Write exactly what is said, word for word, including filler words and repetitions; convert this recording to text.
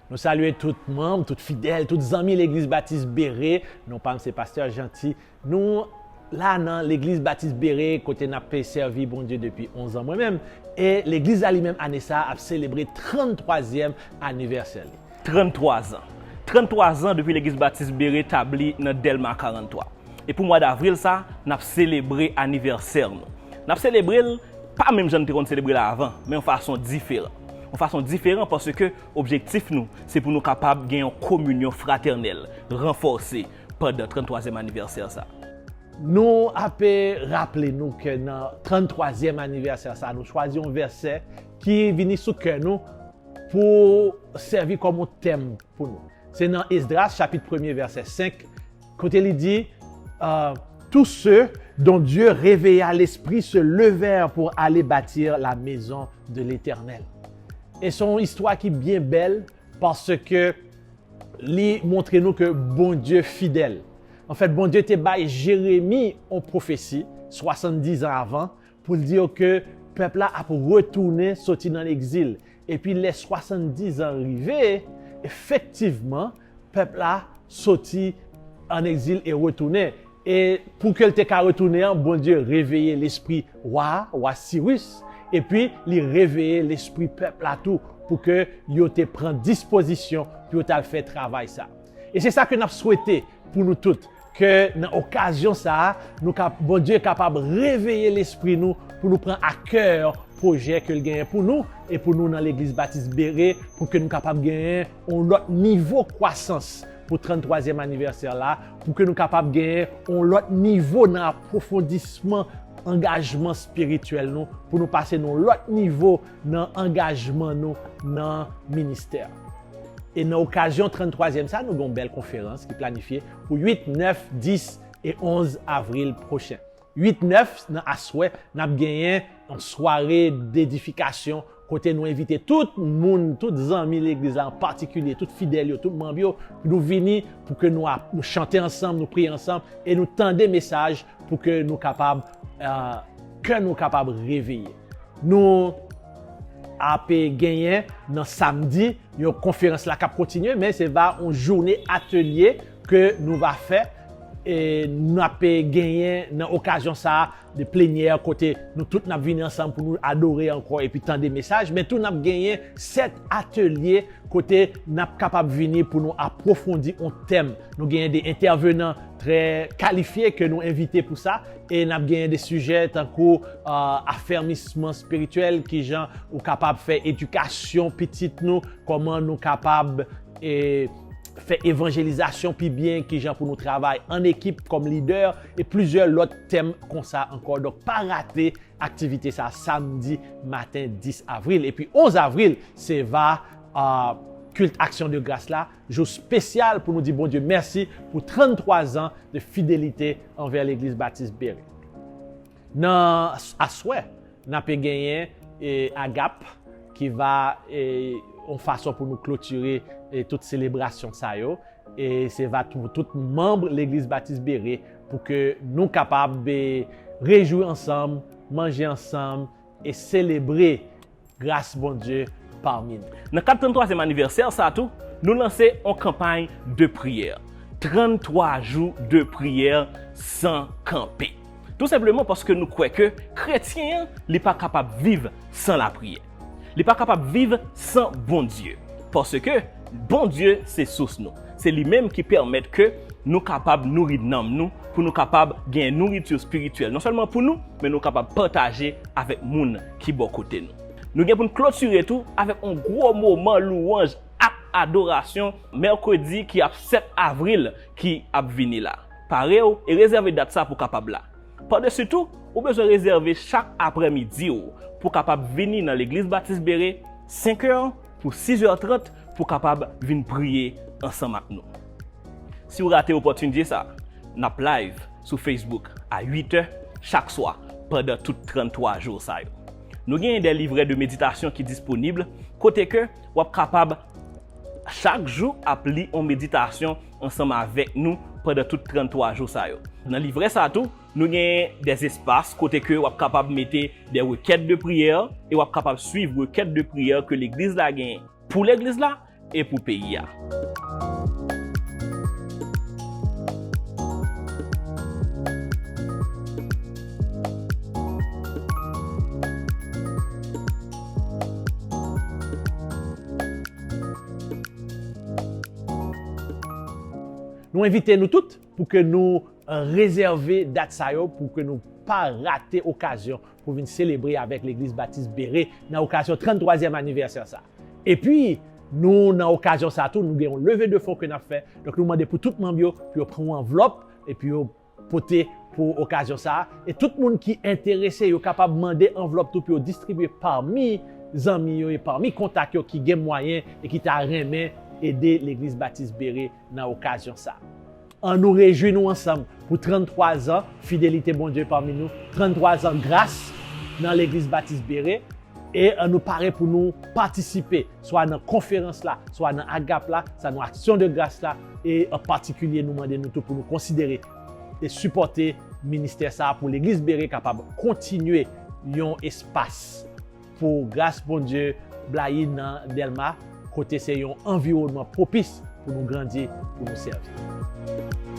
Nou salye tout manm, tout fidèl, tout zanmi Legliz Batis Bere. Non pa m se Pastè Jeanty. Nou la nan Legliz Batis Bere, kote n ap sèvi Bondye depi onz an mwen menm. E legliz la li menm ane sa a ap selebre tranntwazyèm anivèsè li. Tranntwa zan. Tranntwa zan depi Legliz Batis Bere tabli nan Dèlma karanntwa. E pou mwa davril sa, n ap selebre anivèsè nou. N ap selebre l pa menm jan n te konn selebre l avan, men yon fason diferan. Yon fason diferan paske objektif nou, se pou nou kapab gen yon kominyon fratènèl, ranfòse pandan tranntwazyèm anivèsè sa. Nou ape raple nou ke nan tranntwazyèm anivèsè sa, nou chwazi yon vèsè ki vini sou kè nou pou sèvi kòm yon tèm pou nou. Se nan Esdras, chapit premye, vèsè senk, kote li di, euh, Tous ceux dont Dieu réveilla l'esprit se levèrent pour aller bâtir la maison de l'Éternel. E se yon istwa ki byen bèl paske li montre nou ke Bondye fidèl. Anfèt, Bondye te bay Jeremi yon pwofesi swasanndiz an avan pou l di yo ke pèp la ap retounen soti nan egzil. Epi lè swasanndiz an rive, efektivman, pèp la soti an egzil e retounen. E pou ke l te ka retounen an, Bondye reveye lespri wa a, wa Siris, epi li reveye lespri pèp la tou, pou ke yo te pran dispozisyon pou yo t al fè travay sa. E se sa ke n ap swete pou nou tout, ke nan okazyon sa a, nou ka, Bondye kapab reveye lespri nou pou nou pran a kè pwojè ke l genyen pou nou e pou nou nan Legliz Batis Bere, pou ke nou kapab genyen yon lòt nivo kwasans pou tranntwazyèm anivèsè la, pou ke nou kapab genyen yon lòt nivo nan apwofondisman angajman espirityèl nou, pou nou pase nan yon lòt nivo nan angajman nou nan ministè. E nan okazyon tranntwazyèm sa, nou gen yon bèl konferans ki planifye pou uit, nèf, dis e onz avril pwochen. Uit, nèf nan aswè, n ap genyen yon sware dedifikasyon kote nou envite tout moun, tout zanmi legliz la, an patikilye tout fidèl yo, tout manm yo, pou nou vini, pou ke nou ap, nou chante ansanm, nou priye ansanm e nou tande mesaj pou ke nou kapab, euh, kè nou kapab reveye. Nou ap genyen nan samdi, yon konferans la k ap kontinye, men se va yon jounen atelye ke nou va fè. E n ap genyen nan okazyon sa a de plenyè kote nou tout n ap vini ansanm pou nou adore ankò epi tande mesaj. Men tou n ap genyen sèt atelye kote n ap kapab vini pou nou apwofondi yon tèm. Nou genyen de entèvenan trè kalifye ke nou envite pou sa. E n ap genyen de sijè tankou, euh, afèmisman espirityèl, kijan ou kapab fè edikasyon pitit nou, kòman nou kapab, e, fè evanjelizasyon pi byen, kijan pou nou travay an ekip kòm lidè, e plizyè lòt tèm konsa ankò. Donk, pa rate aktivite sa samdi maten dis avril. Epi onz avril, se va, euh, kilt aksyon de gras la, jou espesyal pou nou di Bondye mèsi pou tranntwa zan de fidelite anvè Legliz Batis Bere. Nan as-, aswè, n ape genyen, e, Agap ki va, e, yon fason pou nou klotire, e, tout selebrasyon sa yo. E se va pou tout manm Legliz Batis Bere pou ke nou kapab, e, rejwi ansanm, manje ansanm e selebre gras Bondye pami nou. Nan kad tranntwazyèm anivèsè sa tou, nou lanse yon kanpay de priyè. Tranntwa jou de priyè san kanpe. Tou senpleman paske nou kwè ke kretyen an, li pa kapab viv san lapriyè. Li pa kapab viv san Bondye. Paske Bondye se sous nou. Se li menm ki pèmèt ke nou kapab nouri nanm nou, pou nou kapab gen nouriti espirityèl, non sèlman pou nou, men nou kapab pataje avèk moun ki bò kote nou. Nou gen pou n klotire tou avèk yon gwo moman louwanj ak adorasyon mèkredi ki ap sèt avril ki ap vini la. Pare w e rezève dat sa pou w kapab la. Padesi tou, ou bezwen rezève chak aprèmidi w pou w kapab vini nan Legliz Batis Bere senk è pou sis è trant pou w kapab vin priye ansanm ak nou. Si w rate opòtinite sa, n ap live sou Facebook a uit è chak swa pandan tout tranntwa jou sa yo. Nou genyen de livrè de meditasyon ki disponib kote ke w ap kapab chak jou ap li yon meditasyon ansanm avèk nou pandan tout tranntwa jou sa yo. Nan livrè sa tou, nou genyen de espas kote ke w ap kapab mete de rekèt de priyè e w ap kapab swiv rekèt de priyè ke legliz la genyen pou legliz la e pou peyi a. Nou envite nou tout pou ke nou, eh, rezève dat sa yo, pou ke nou pa rate okazyon pou vin selebre avèk Legliz Batis Bere nan okazyon tranntwazyèm anivèsè sa. Epi, nou, nan okazyon sa tou, nou gen yon leve de fon ke n ap fè. Donk, nou mande pou tout manm yo, pou yo pran yon anvlòp, epi yo pote pou okazyon sa. E tout moun ki enterese, yo kapab mande anvlòp tou pou yo distribye pami zanmi yo e pami kontak yo ki gen mwayen e ki ta renmen ede Legliz Batis Bere nan okazyon sa. Ann nou rejwi nou ansanm pou tranntwa zan fidelite Bondye pami nou, tranntwa zan gras nan Legliz Batis Bere, e ann nou pare pou nou patisipe, swa nan konferans la, swa nan Agap la, swa nan Aksyon de Gras la, e an patikilye nou mande nou tou pou nou konsidere e sipòte ministè sa a pou Legliz Bere kapab kontinye yon espas pou gras Bondye blayi nan Dèlma, kote se yon anviwònman pwopis pou nou grandi, pou nou sèvi.